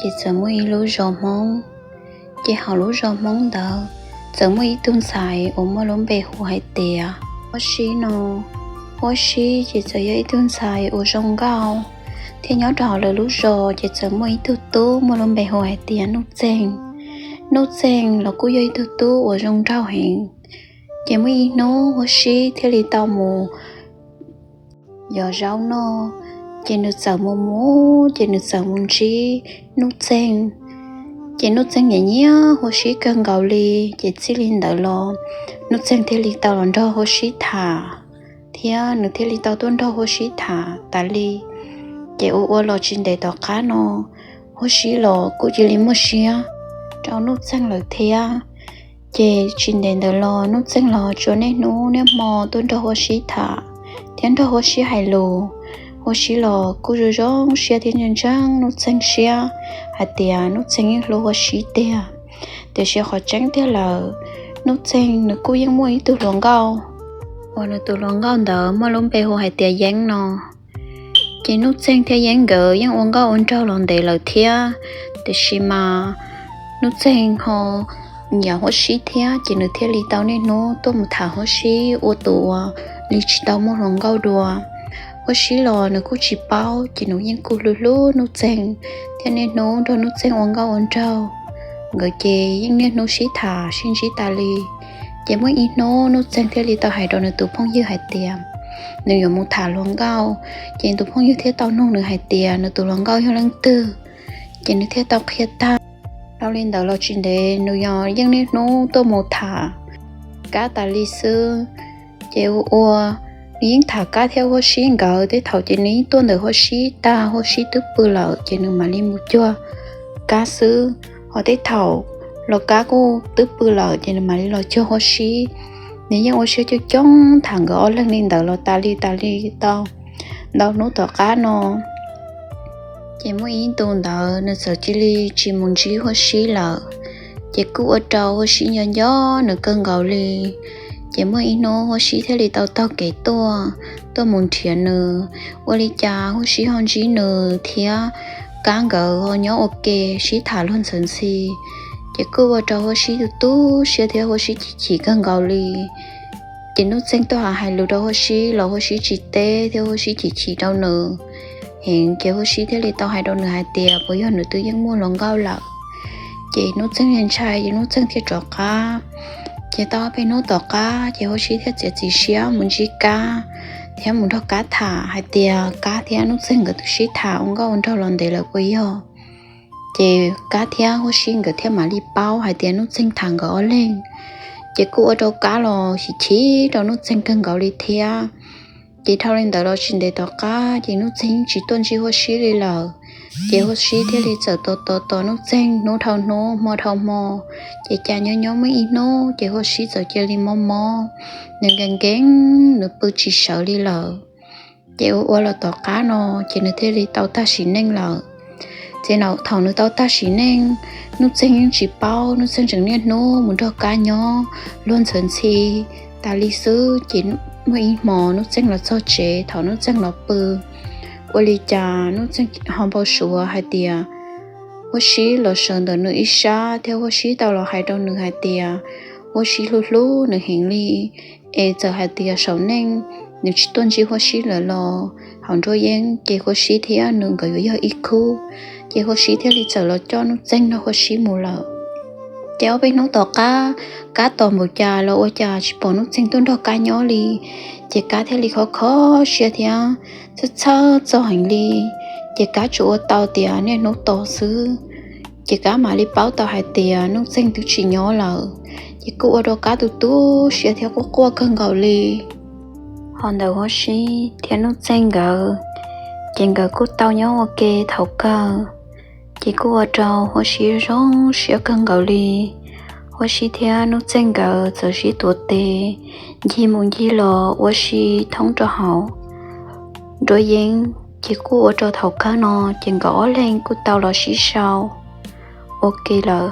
ces txawm muaj ib lub zos Hmoob. Ces hauv lub zos Hmoob ntawd txawm muaj ib tug ntxhais uas muaj lub npe hu hais tias Huab Sib no. Huab Sib ces txawm yog ib tug ntxhais uas zoo nkauj, thiab nyob rau hauv lawv lub zos ces txawm muaj ib tug tub muaj lub npe hu hais tias Nuj Txeeg. Nuj Txeeg los kuj yog ib tug tub uas zoo nraug heev. Ces muaj ib hnub Huab Sib thiaj li tau mus yos zaub noj, ces nws txawm mus mus ces nws txawm mus ntsib Nuj Txeeg. Ces Nuj Txeeg nyiam nyiam Huab Sib kawg nkaus li, ces txij li ntawd los Nuj Txeeg thiaj li tau los nrog Huab Sib tham, thiab nws thiaj li tau tuaj nrog Huab Sib tham tas li. Ces ua ua los tsis ntev tom qab no, Huab Sib los kuj cia li muaj siab rau Nuj Txeeg lawm thiab. Ces tsis ntev ntawd los Nuj Txeeg los tsuas niaj hnub niaj hmo tuaj nrog Huab Sib tham thiab nrog Huab Sib hais lus. Huab Sib los kuj zoo zoo siab thiab ntseeg ntseeg Nuj Txeeg siab hais tias Nuj Txeeg yeej hlub Huab Sib tiag. Tiam sis qhov tseeb tiag lawm, Nuj Txeeg nws kuj yeej muaj ib tug hluas nkauj, uas nws tus hluas nkauj ntawd muaj lub npe hu hais tias Yeeb no. Ces Nuj Txeeg thiab Yeeb nkawd yeej ua nkauj ua nraug los ntev lawm thiab, tiam sis mas Nuj Txeeg ho nyiam Huab Sib thiab, ces nws thiaj li tau niaj hnub tuaj mus tham Huab Sib ua tus uas li tsis tau muaj hluas nkauj dua. Huab Sib los nws kuj tsis paub, ces nws yeej kuj hlub hlub Nuj Txeeg thiab niaj hnub nrog Nuj Txeeg ua nkauj ua nraug. Nkawd ces yeej niaj hnub sib tham sib ntsib tas li. Ces muaj ib hnub Nuj Txeeg thiaj li tau hais rau nws tus phooj ywg hais tias nws yuav mus tham hluas nkauj. Ces tus phooj ywg thiaj tau nug nws hais tias nws tus hluas nkauj yog leej twg, ces nws thiaj tau qhia tag. Dhau li ntawd los tsis ntev nws yog yeej niaj hnub tuaj mus tham Kab tas li xwb. Ces ua ua nws yeej tham Kab thiab Huab Sib nkawd tej thaum ces nws yeej tuaj ntawm Huab Sib tag, Huab Sib twb pw lawm ces nws mam li mus cuag Kab xwb. Ho tej thaum los Kab kuj twb pw lawm ces nws mam li los cuag Huab Sib. Nws yeej ua siab coob coob tham nkawd ob leeg li ntawd los tas li tas li tau ntau hnub tom qab no. Ces muaj ib ntu ntawd nws txawm cia li tsis mus ntsib Huab Sib lawm, ces kuj ua rau Huab Sib nco nco nws kawg nkaus li. Ces muaj ib hnub Huab Sib thiaj li tau taug kev tuaj, tuaj mus nrhiav nws. Ua li cas Huab Sib ho ntsib nws thiab Kab nkawd ho nyob ua ke sib tham luag ntxhawv ntxhi. Ces kuj ua rau Huab Sib tu tu siab thiab Huab Sib chim chim kawg nkaus li. Ces Nuj Txeeg tuaj hais lus rau Huab Sib los Huab Sib tsis teb thiab Huab Sib chim chim rau nws heev. Ces Huab Sib thiaj li tau hais rau nws hais tias puas yog nws twb yeej muaj hluas nkauj lawm. Ces Nuj Txeeg ntshai ces Nuj Txeeg thiaj rov qab. Ces tau peb hnub tom qab ces Huab Sib thiaj txiav txim siab mus ntsib Kab thiab mus nrog Kab tham hais tias Kab thiab Nuj Txeeg nkawd twb sib tham ua nkauj ua nraug los ntev lawm puas yog. Ces Kab thiab Huab Sib nkawd thiaj mam li paub hais tias Nuj Txeeg tham nkawd ob leeg. Ces kuj ua rau Kab los chim chim rau Nuj Txeeg kawg nkaus li thiab. Ces dhau li ntawd los tsis ntev tom qab ces Nuj Txeeg tsis tuaj ntsib Huab Sib li lawm. Ces Huab Sib thiaj li txawm tos tos tos Nuj Txeeg hnub dhau hnub hmo dhau hmo. Ces cas nyob nyob muaj ib hnub ces Huab Sib txawm cia li mob mob, nws nkees nkees, nws pw tsis sawv li lawm. Ces ua ua los tom qab no ces nws thiaj li tau tag sim neej lawm. Ces thaum nws tau tag sim neej, Nuj Txeeg yeej tsis paub, Nuj Txeeg tseem niaj hnub mus nrog Kab nyob luag ntxhawv ntxhi tas li xwb. Ces muaj ib hmo Nuj Txeeg los txog tsev, thaum Nuj Txeeg los pw, ua li cas Nuj Txeeg ho npau suav hais tias Huab Sib los sawv ntawm nws ib sab thiab Huab Sib tau los hais rau nws hais tias Huab Sib hlub hlub nws heev li. Es txawm hais tias saum neej nws tsis tuaj ntsib Huab Sib lawm los hauv nruab yeeb ces Huab Sib thiab nws nkawd yuav yog ib khub. Ces Huab Sib thiaj li txawm los coj Nuj Txeeg nrog Huab Sib mus lawm. Ces ob peb hnub tom qab, Kab tos npaum cas los ua cas tsis pom Nuj Txeeg tuaj nrog Kab nyob li. Ces Kab thiaj li khov kho siab thiab txhawj txhawj txog heev li. Ces Kab tsuas ua tau tias niaj hnub tos xwb. Ces Kab mam li paub tau hais tias Nuj Txeeg twb tsis nyob lawm. Ces kuj ua rau Kab tu tu siab thiab quaj quaj kawg nkaus li. Ho ntawm Huab Sib thiab Nuj Txeeg nkawd, ces nkawd kuj tau nyob ua ke thaum kawg. Ces kuj ua rau Huab Sib zoo siab kawg nkaus li. Huab Sib thiab Nuj Txeeg nkawd txawm sib tuav tes ncig mus ncig los ua si thoob rau hauv nruab yeeb. Ces kuj ua rau thaum kawg no ces nkawd ob leeg kuj tau los sib sau ua ke lawm.